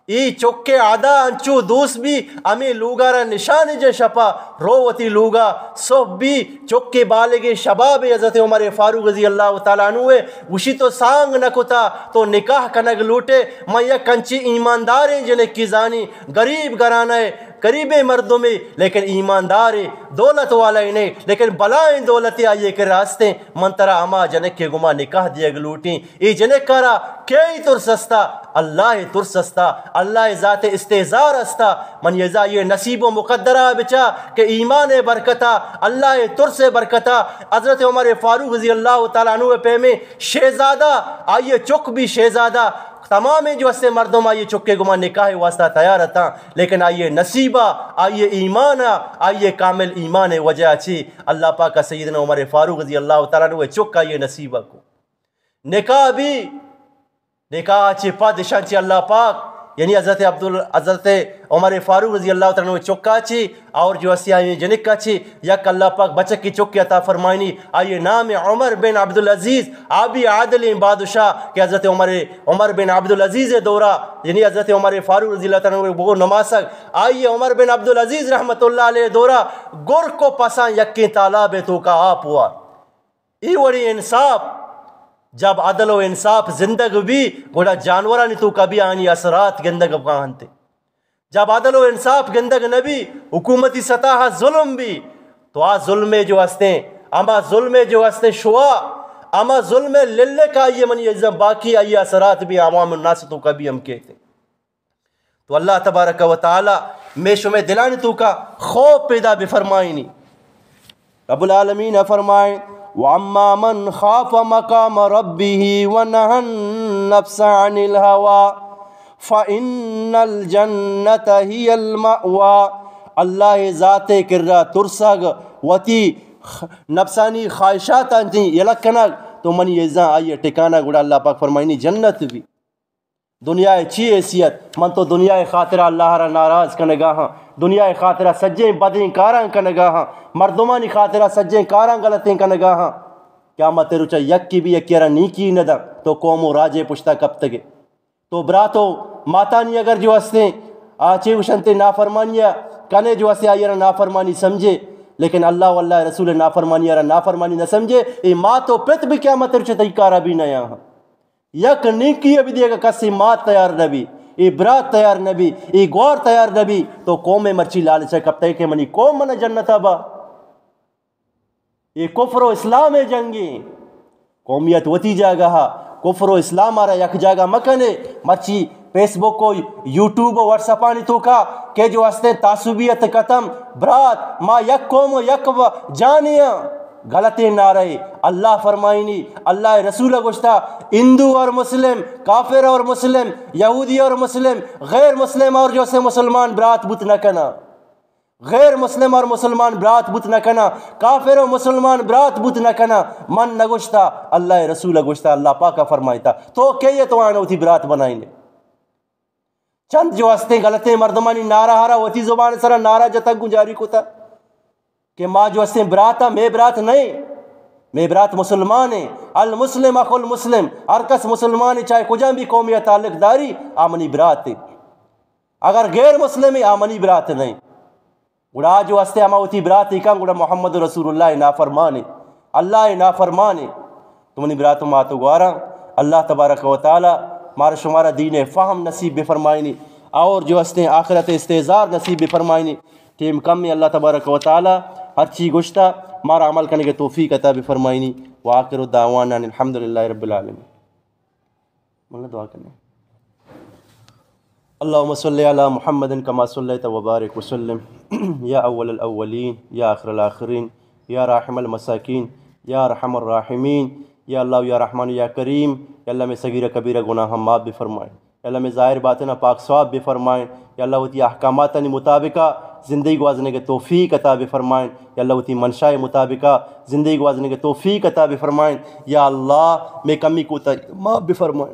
اے چک ء ادا انچو دوست بی، ہمے لوگا را نشان جن شپا رو وتی لوگا، صبح بی چک ء بالغیں شباب حضرت عمر فاروق رضی اللہ تعالی عنہ ء گوشی تو سانگ نہ کتا، تو نکاح کنگ لوٹے، من یک انچیں ایمانداریں جنکے زانی، غریب گھرانہ ء، غریبیں مردمے، لیکن ایماندارے، دولت والے نے، لیکن بلائیں دولتے آئی ء کرا استیں۔ من ترا ہما جنک ء گما نکاح دیگ لوٹیں۔ اے جنک ء را کئی ترس استا؟ اللہ ء ترس استا، اللہ ء ذات ء استحضار استا۔ من یہ زا یہ نصیب و مقدرہ بچا کہ ایمان ء برکتا، اللہ ء ترس ء برکتا، حضرت عمر فاروق رضی اللہ تعالی عنہ ء پیمیں شہزادہ، آئی ء چک بی شہزادہ، تمامیں جو ہستیں مردم آئی چکے گما نکاح واسطہ تیار اتاں، لیکن آئی نصیبہ، آئی ایمان، آئی کامل ایمان وجہ چی اللہ پاک سیدنا عمر فاروق رضی اللہ تعالی عنہ چک آئی نصیبہ کو۔ نکاح بھی، نکاح چی پد اشان چی اللہ پاک، یعنی حضرت عبدال حضرت عمر فاروق رضی اللہ تعالی عنہ چکا چی اور جو ہستی آئی جنکا چی یک اللہ پاک بچکی چکی عطا فرمائنی، آئی نام عمر بن عبدالعزیز، آ بھی عادلیں بادشاہ کہ حضرت عمر، عمر بن عبدالعزیز دورا، یعنی حضرت عمر فاروق رضی اللہ تعالی عنہ بگو نماسگ، آئی عمر بن عبدالعزیز رحمت اللہ علیہ دورا گرک و پساں یکیں تالاب توکا آپ ہوا۔ ای وڑی انصاف، جب عدل و انصاف زندگ بھی، گڑا جانورانی توکا بھی آنی اثرات گندگ بکاں انت۔ جب عدل و انصاف گندگ نہ بی، حکومتی سطح ظلم بی، تو آ ظلم جو ہستیں، ہما ظلم جو ہستیں شوا، ہما ظلم للک آئی منی عزیزاں، باقی آئی اثرات بھی عوام الناس توکا بھی ہم کہتے۔ تو اللہ تبارک و تعالی میں شمے دلانی توکا خوف پیدا بفرمائنی۔ رب العالمین فرمائیں، "واما من خاف مقام ربه ونهى النفس عن الهوى فان الجنة هي المأوى۔" اللہ ذات کرا ترسگ، وتی خ-، نفسانی خواہشات انتی یلک کنگ، تو منی عزیزاں آئی ٹھکانہ گڑا اللہ پاک فرمائنی جنت بھی۔ دنیا ء چی حیثیت؟ من تو دنیا ء خاطر ء اللہ ء را ناراض کنگا ہاں، دنیا ء خاطر ء سجیں بدیں کاراں کنگا ہاں، مردمانی خاطر ء سجیں کاراں غلطیں کنگا ہاں۔ قیامت ء روچ ء یکی بھی یکی ء را نیکی نہ داں، تو قوم و راج ء پشتا کپتگے۔ تو برات و ماتانی اگر جو ہستیں، آ چے گوشنتے نافرمانی ء کنے جو ہستیں، آئی ء را نافرمانی سمجھے، لیکن اللہ و اللہ ء رسول ء نافرمانی ء را نافرمانی نہ سمجھے۔ اے مات و پت بھی قیامت ء روچ ء تئی کارا بھی نہ آں۔ یک نیکی ء بدی اگہ کسے مات تیار نہ بی، اے برات تیار نہ بی، اے گوار تیار نہ بی، تو قوم ء مرچی لالچ ء کپتگ کہ منی قوم من جنت ء با۔ اے کفر و اسلام ء جنگیں۔ قومیت وتی جاگہ ء، کفر و اسلام ء را یک جاگہ مکنے۔ مرچی فیس بک و یوٹیوب و واٹس اپانی توکا کہ جو ہستیں تعصبیت ختم، برات، ما یک قوم و یک و-، جانے آں۔ غلطیں نعرہ۔ اللہ فرمائنی، اللہ ء رسول ء گوشتا، ہندو اور مسلم، کافر اور مسلم، یہودی اور مسلم، غیر مسلم اور جو سے مسلمان برات بوت نہ کنا۔ غیر مسلم اور مسلمان برات بوت نہ کنا، کافر و مسلمان برات بوت نہ کنا۔ من نہ گوشتا، اللہ ء رسول ء گوشتا، اللہ پاک ء فرمائتا۔ تو کئی ء تو آنو وتی برات بنائینے؟ چند جو ہستیں غلطیں مردمانی نعرہ ہرا وتی زبان سرا نعرہ جتگ گوں جاری کتا کہ ما جو ہستیں برات ء، مے برات نہیں، مے برات مسلمان ہیں۔ المسلم اخو المسلم، ہر کس مسلمان ہے، چاہے کجا بھی قومی تعلق داری، آ منی برات ہے۔ اگر غیر مسلم ہے، آ منی برات نہیں۔ گڑا آ جو ہستے ہما وتی برات ء کن، گڑا محمد رسول اللہ ء نافرمان ء، اللہ ء نافرمان ء۔ تو منی برات و مات و گواراں، اللہ تبارک و تعالی مارا شمارا دین ء فہم نصیب بفرمائنی اور جو ہستیں آخرت ء استحضار نصیب بفرمائنی۔ ٹیم کم ء، اللہ تبارک و تعالی ہرچی گوشتا مارا عمل کنگ ء توفیق عطا بفرمائنی۔ وآخر دعوانا ان الحمد للہ رب العالمین۔ مولانا دعا کرنے۔ اللهم صل على محمد كما صليت وبارك وسلم۔ یا اول الاولین، یا آخر الاخرین، یا راحم المساکین، یا ارحم الراحمین، یا اللہ، یا رحمان، یا کریم، یا اللہ میں صغیرہ کبیرہ گناہ معاف بفرمائیں۔ یا اللہ میں ظاہر باطن پاک صاف بفرمائیں۔ یا اللہ وتی احکاماتانی مطابقہ زندگی گوازنگ ء توفیق عطا بفرمائیں۔ یا اللہ وتی منشاء مطابقہ زندگی گوازنگ ء توفیق عطا بفرمائیں۔ یا اللہ میں کمی کوتاہی معاف بفرمائیں۔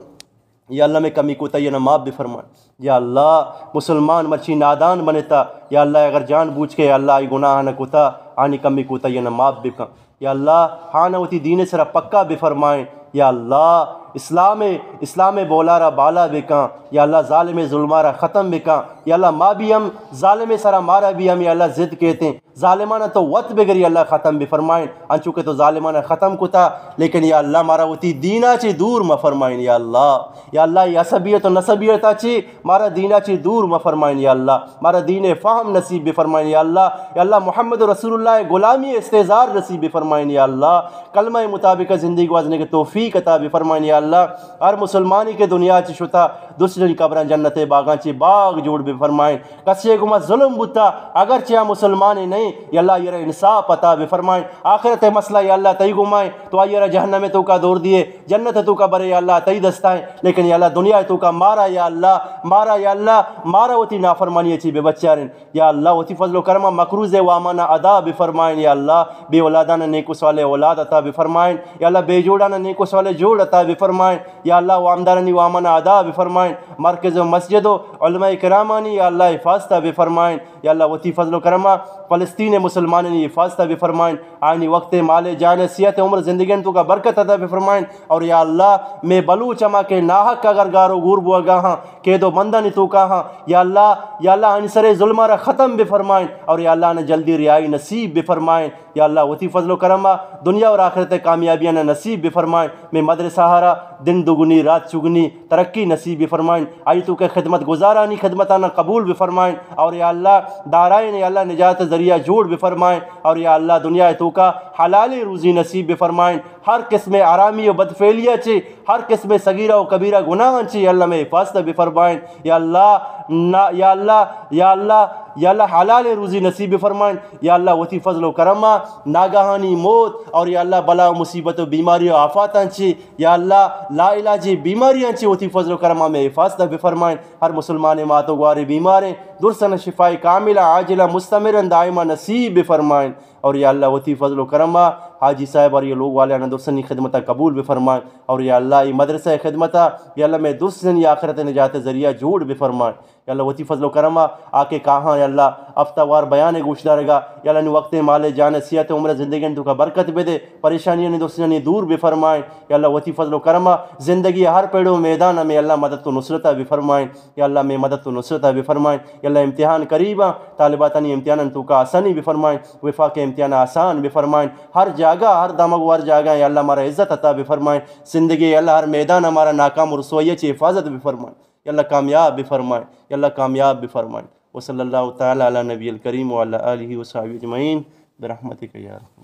یا اللہ میں کمی کوتاہی نہ معاف بفرمائیں۔ یا اللہ مسلمان مرچی نادان بنتا۔ یا اللہ اگر جان بوجھ کے یا اللہ آئی گناہ نہ کوتا، آنی کمی کوتاہی نہ معاف بکن۔ یا اللہ، ہانا وتی دین سرا پکا بفرمائیں۔ یا اللہ، اسلام، اسلام بولارا بالا بکن۔ یا اللہ، ظالم ظلمارا ختم بکن۔ یا اللہ، ما بھی ہم ظالم سرا مارا بھی ہم، یا اللہ، ضد کہتے ہیں۔ ظالمانا تو وت بگر یا اللہ ختم بفرمائیں، انچو کہ تو ظالمانا ختم کتا، لیکن یا اللہ، مارا وتی دینا چے دور مفرمائیں۔ یا اللہ، یا اللہ، یہ عصبیت و نسبیت چے مارا دینا چے دور مفرمائیں۔ یا اللہ، مارا دین فہم نصیب بفرمائیں۔ یا اللہ، یا اللہ، محمد رسول اللہ غلامی استحضار نصیب بفرمائیں۔ یا اللہ، کلمہ مطابق زندگی گوازنے کے توفیق عطا بفرمائیں۔ یا اللہ، ہر مسلمانی کے دنیا چے شتا درستانی قبراں جنت ءِ باغاں چی باغ جوڑ بفرمائیں۔ کسے گوما ظلم بوتا، اگرچہ آ مسلمانے نئیں، یا اللہ آئی را انصاف عطا بفرمائیں۔ آخرت ءِ مسئلہ یا اللہ تئی گومائیں، تو آئی را جہنم ءِ توکا دور دیئے، جنت ءِ توکا برے یا اللہ تئی دستائیں، لیکن یا اللہ دنیا ءِ توکا مارا یا اللہ، مارا یا اللہ، مارا وتی نافرمانی ءَ چی ببچاریں۔ یا اللہ وتی فضل و کرم ءَ مقروض ءِ وامانا ادا بفرمائیں۔ یا اللہ بے اولادانا نیک و صالح اولاد عطا بفرمائیں۔ یا اللہ بے جوڑانا نیک و صالح جوڑ عطا بفرمائیں۔ یا اللہ وامدارانی وامانا ادا بفرمائیں۔ مرکز و مسجد و علماء کرامانی یا اللہ حفاظت بفرمائیں۔ یا اللہ وتی فضل و کرم ءَ فلسطین ءِ مسلمانانی حفاظت بفرمائیں۔ آیانی وقت، مال، جان، صحت، عمر، زندگیانی توکا برکت عطا بفرمائیں۔ اور یا اللہ مئے بلوچ ہما کہ ناحق اگر گار و گور بوگا ہاں، قید و بندانی توکا ہاں، یا اللہ، یا اللہ آنی سرے ظلم ءَ را ختم بفرمائیں۔ اور یا اللہ آنا جلدی رہائی نصیب بفرمائیں۔ یا اللہ وتی فضل و کرم ءَ دنیا اور آخرت ءِ کامیابیانا نصیب بفرمائیں۔ مئے مدرسہ ءَ را دن دگنی رات چگنی ترقی نصیب بفرمائیں۔ آئی توکا خدمت گزارانی خدمتانا قبول بفرمائیں۔ اور یا اللہ دارائیں یا اللہ نجات ءِ ذریعہ جوڑ بفرمائیں۔ اور یا اللہ دنیا ءِ توکا حلالیں روزی نصیب بفرمائیں۔ ہر قسم حرامی و بدفعلی ءَ چی، ہر قسم صغیرہ و کبیرہ گناہاں چی یا اللہ مئے حفاظت بفرمائیں۔ یا اللہ، نا، یا اللہ، یا اللہ، یا اللہ حلالیں روزی نصیب بفرمائیں۔ یا اللہ وتی فضل و کرم ءَ ناگہانی موت اور یا اللہ بلا و مصیبت و بیماری و آفاتاں چی، یا اللہ لا علاجی بیماریاں چی وتی فضل و کرم ءَ مئے حفاظت بفرمائیں۔ ہر مسلمان مات و گوارے بیماریں، درستانا شفائے کاملہ عاجلہ مستمرا دائما نصیب بفرمائیں۔ اور یا اللہ وتی فضل و کرم ءَ حاجی صاحب اور یہ لوگ والے آنا درستانی خدمت ءَ قبول بفرمائیں۔ اور یا اللہ ای مدرسہ ءِ خدمت ءَ یا اللہ مئے درستانی آخرت ءِ نجات ءِ ذریعہ جوڑ بفرمائیں۔ یا اللہ وتی فضل و کرم ءَ آ کہ کاہاں یا اللہ ہفتہ وار بیان ءِ گوش دارگا، یا اللہ آنی وقت، مال، جان، صحت، عمر، زندگیانی توکا برکت بدے، پریشانیانی درستانی دور بفرمائیں۔ یا اللہ وتی فضل و کرم ءَ زندگی ءِ ہر پڑ و میدان ءَ مئے اللہ مدد و نصرت ءَ بفرمائیں۔ یا اللہ مئے مدد و نصرت ءَ بفرمائیں۔ یا اللہ امتحان قریب آں، طالباتانی امتحانانی توکا آسانی بفرمائیں، وفاق ءِ امتحان آسان بفرمائیں۔ ہر جاگہ، ہر دمگ و ہر جاگہ یا اللہ مارا عزت عطا بفرمائیں۔ زندگی ءِ یا اللہ ہر میدان ءَ مارا ناکام و رسوائی ءَ چی حفاظت بفرمائیں۔ یا اللہ کامیاب بفرمائیں۔ یا اللہ کامیاب بفرمائیں۔ وصلی اللہ تعالی علی نبی الکریم وعلی آلہ وصحبہ اجمعین برحمتک یا ارحم۔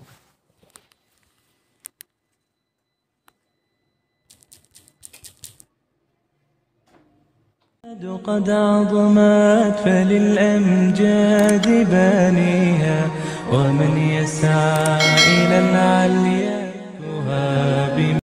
قد عظمت فللأمجاد بانيها، ومن يسعى إلى